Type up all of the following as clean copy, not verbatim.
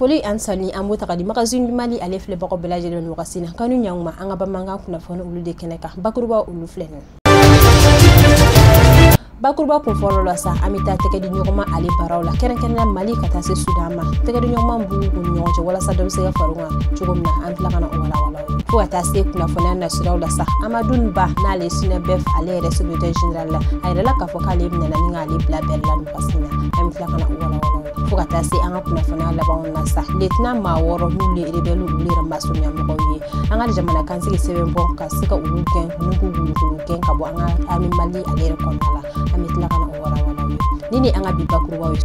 Foli an sani an b'o ta ka di Magazine du Mali ale filɛbagaw bɛɛ lajɛlen nin wagati na kanu ɲankuma an ka bamanankan kunnafoni olu de kɛnɛ kan bakuruba olu filɛ nin bakuruba kun fɔlɔ la sa an bɛ taa tɛgɛ di ɲɔgɔn ma ale baaraw la kɛrɛnkɛrɛnnenya Mali ka taa se Sudan ma tɛgɛ di ɲɔgɔn b'u ni ɲɔgɔn cɛ walasa dɔ bɛ se ka far'u kan cogo min na an tila ka na o walawala fo ka taa se kunnafoniya nasiraw la sa Amadou Ba n'ale SYNABEF ale yɛrɛ secrétaire général la a yɛrɛ la k'a fɔ k'ale minɛna ni k'ale bila bɛrɛ la nin wagati na an bɛ tila ka na o walawala fo ka taa se an ka kunnafoniya labanw na sa lieutenant maa wɔɔrɔ n'olu ye rebelle olu yɛrɛ masurunya mɔgɔw ye an ka jamana kansigi sɛbɛn bɔ ka se ka olu gɛn n'u k'u wulukulu gɛn ka bɔ an ka armée Mali ale yɛrɛ kɔnɔna la an bɛ tila ka na o walawala ye ni an ka bi bakurubaw ye.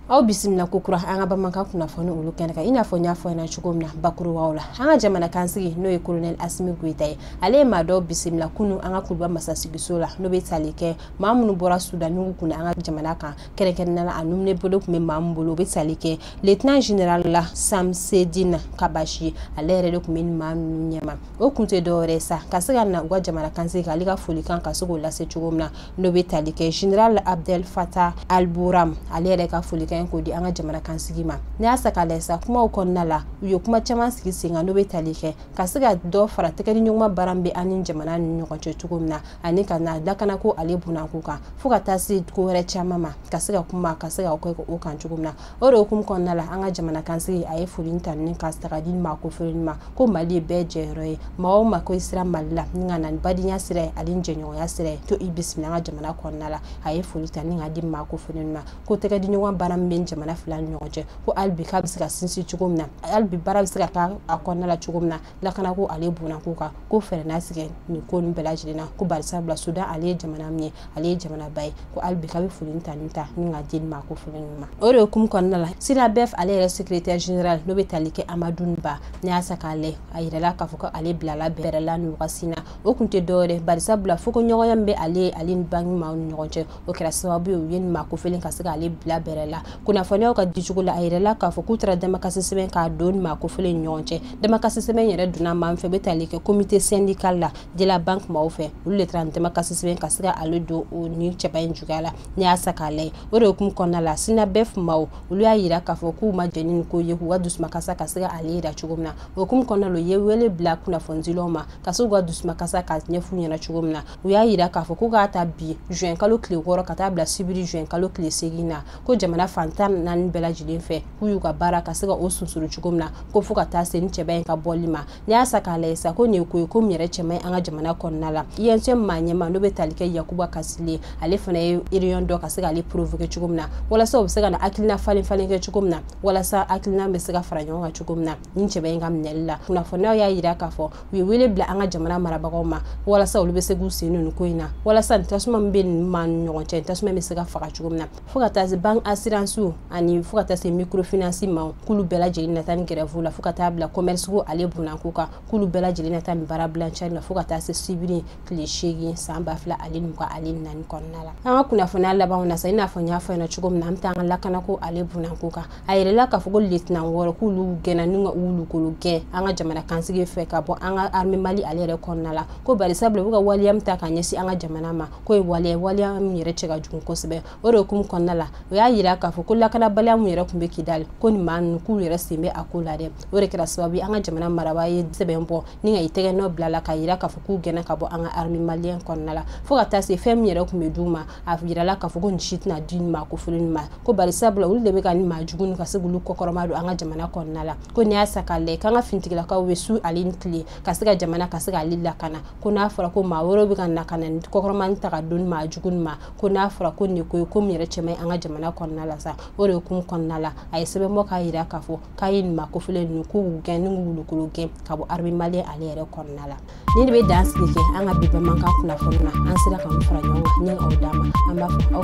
Aw bisimila ko kura an ka bamanankan kunnafoni olu kɛnɛ kan i n'a fɔ n y'a fɔ ɲɛna cogo min na bakurubaw la an ka jamana kansigi n'o ye colonel Assimi Goïta ye ale ye maa dɔw bisimila kunu an ka kuluba masasigiso la n'o bɛ tali kɛ maa minnu bɔra Sudan n'u kunna an ka jamana kan kɛrɛnkɛrɛnnenya la a numune bolo tun bɛ maa min bolo o bɛ tali kɛ lieutenant général la Samsedine Kabashi ale yɛrɛ de tun bɛ maa ninnu ɲɛma o kun tɛ dɔwɛrɛ sa ka se ka na u ka jamana kansigi k'ale ka folikan ka se k'o lase cogo min na n'o bɛ tali kɛ général Abdel Fattah al-Burhan ale yɛrɛ ka folikan k'o di an ka jamana kansigi ma n'i y'a sa k'a lajɛ sa kumaw kɔnɔna la u ye kuma caman sigi sen kan n'o bɛ tali kɛ ka se ka dɔ fara tɛgɛ di ɲɔgɔn ma baara min bɛ an ni jamana ni ɲɔgɔn cɛ cogo min na ani ka na lakanako ale bunako kan fo ka taa se ko wɛrɛ caman ma ka se ka kuma ka se ka kɛ o kan cogo min na o de hukumu kɔnɔna la an ka jamana kansigi a ye foli ta ni ka taga di maa kofɔlen ma ko Mali ye bɛɛ jɛyɔrɔ ye maa o maa ko i sera Mali la ni ka na ni badenya sira ye ani jɛɲɔgɔnya sira ye to i bisimila an ka jamana kɔnɔna la a ye foli ta ni ka di maa kofɔlen ma ko tɛgɛ di ɲɔgɔn baara min bɛ jamana fila ni ɲɔgɔn cɛ ko hali bi k'a bɛ se ka sinsin cogo min na hali bi baara bɛ se ka kɛ a kɔnɔna la cogo min na lakanako ale bunako kan ko fɛɛrɛ n'a sigi nin ko nin bɛɛ lajɛlen na ko barisabula Sudan ale ye jamana min ye ale ye jamanaba ye ko hali bi k'a bɛ foli ta ni ta ni ka di maa kofɔlen ma o de hukumu kɔnɔna la SYNABEF ale yɛrɛ secrétaire général n'o bɛ tali kɛ Amadou Ba n'i y'a sa k'a lajɛ a yirala k'a fɔ ko ale bilala bɛrɛ la nin wagati na o kun tɛ dɔwɛrɛ barisabula fo ko ɲɔgɔnya min bɛ ale ni banki maaw ni ɲɔgɔn cɛ o kɛra sababu ye u ye nin maa kofɔlen ka se k'ale bila bɛrɛ la kunnafoniyaw ka dicogo la a yirala k'a fɔ k'u taara damakasi sɛbɛn k'a don maa kofɔlen ni ɲɔgɔn cɛ damakasi sɛbɛn yɛrɛ donna maa min fɛ o bɛ tali kɛ comité syndical la de la banque maaw fɛ olu de taara damakasi sɛbɛn ka se ka ale don o ni cɛba in juguya la n'i y'a sa k'a lajɛ o de hukumu kɔnɔna la SYNABEF maaw olu y'a yira k'a fɔ k'u ma jɛn ni nin ko ye k'u ka dusumakasa ka se ka ale yira cogo min na o hukumu kɔnɔna la u ye wele bila kunnafonidilaw ma ka se k'u ka dusumakasa ka ɲɛf'u ɲɛna cogo min na u y'a yira k'a fɔ k'u k'a ta bi juin kalo tile 6 ka taa bila sibiri juin kalo tile 8 na ko jamana fan 14 bɛɛ lajɛlen fɛ k'u y'u ka baara ka se ka o sunsuru cogo min na ko fo ka taa se ni cɛba in ka bɔli ma n'i y'a sa k'a lajɛ sa ko nin ye ko ye ko min yɛrɛ cɛman ye an ka jamana kɔnɔna la UNTM maa ɲɛma n'o bɛ tali kɛ Yakuba Kasile ale fana ye réunion dɔ ka se k'ale provoquer cogo min na walasa u bɛ se ka na hakilina falen falen kɛ cogo min na walasa hakilina bɛ se ka fara ɲɔgɔn kan cogo min na ni cɛba in ka minɛli la kunnafoniyaw y'a yira k'a fɔ u ye wele bila an ka jamana marabagaw ma walasa olu bɛ se k'u sen don nin ko in na walasa nin tasuma min bɛ nin maa ni ɲɔgɔn cɛ tasuma bɛ se ka faga cogo min na fo ka taa se banque assurance ani fo ka taa se microfinance ma k'olu bɛɛ lajɛlen na taa ni grève la fo ka taa bila commerce ko ale bunako kan k'olu bɛɛ lajɛlen na taa nin baara bilancɛ la fo ka taa se sibiri tile 8 san 2024 kɔnɔna la an ka kunnafoniya labanw na sa i n'a fɔ n y'a fɔ ɲɛna cogo min na an bɛ taa an ka lakanako ale bunako kan a yɛrɛla k'a fɔ ko lieutenant wɔɔrɔ k'olu gɛnna ni ka wulukolo gɛn an ka jamana kansigi fɛ ka bɔ an ka armée Mali ale yɛrɛ kɔnɔna la ko barisabula u bɛ ka waleya min ta ka ɲɛsin an ka jamana ma k'o ye waleya min yɛrɛ cɛ ka jugu kosɛbɛ o de hukumu kɔnɔna la o y'a yira k'a fɔ ko lakanabaliya min yɛrɛ tun bɛ Kidali ko nin maa ninnu k'u yɛrɛ sen bɛ a ko la dɛ o de kɛra sababu ye an ka jamana marabaa ye sɛbɛn bɔ ni ka i tɛgɛ nɔ bila la k'a yira k'a fɔ k'u gɛnna ka bɔ an ka armée malienne kɔnɔna la fo ka taa se fɛn min yɛrɛ tun bɛ d'u ma a yirala k'a fɔ ko nin si tɛna di nin maa kofɔlen ma ko barisabula olu de bɛ ka nin maa jugu ka se k'olu kɔkɔrɔma don an ka jamana kɔnɔna la ko n'i y'a sa k'a lajɛ k'an ka finitigilakaw bɛ su ale ni tile ka se ka jamana ka se k'ale lakana ko n'a fɔra ko maa wɛrɛw bɛ ka na ka na kɔkɔrɔma ta ka don maa jugu ma ko n'a fɔra ko nin ko ye ko min yɛrɛ cɛman ye an ka jamana kɔnɔna la sa o de hukumu kɔnɔna la a ye sɛbɛn bɔ k'a yira k'a fɔ k'a ye nin maa kofɔlen ninnu k'u gɛn ni wulukolo gɛn ka bɔ armée malienne ale yɛrɛ kɔnɔna la ni de bɛ dan sigi kɛ an ka bi bamanankan kunnafoni na an sera ka mun fara ɲɔgɔn kan ni aw d'a ma an b'a fɔ aw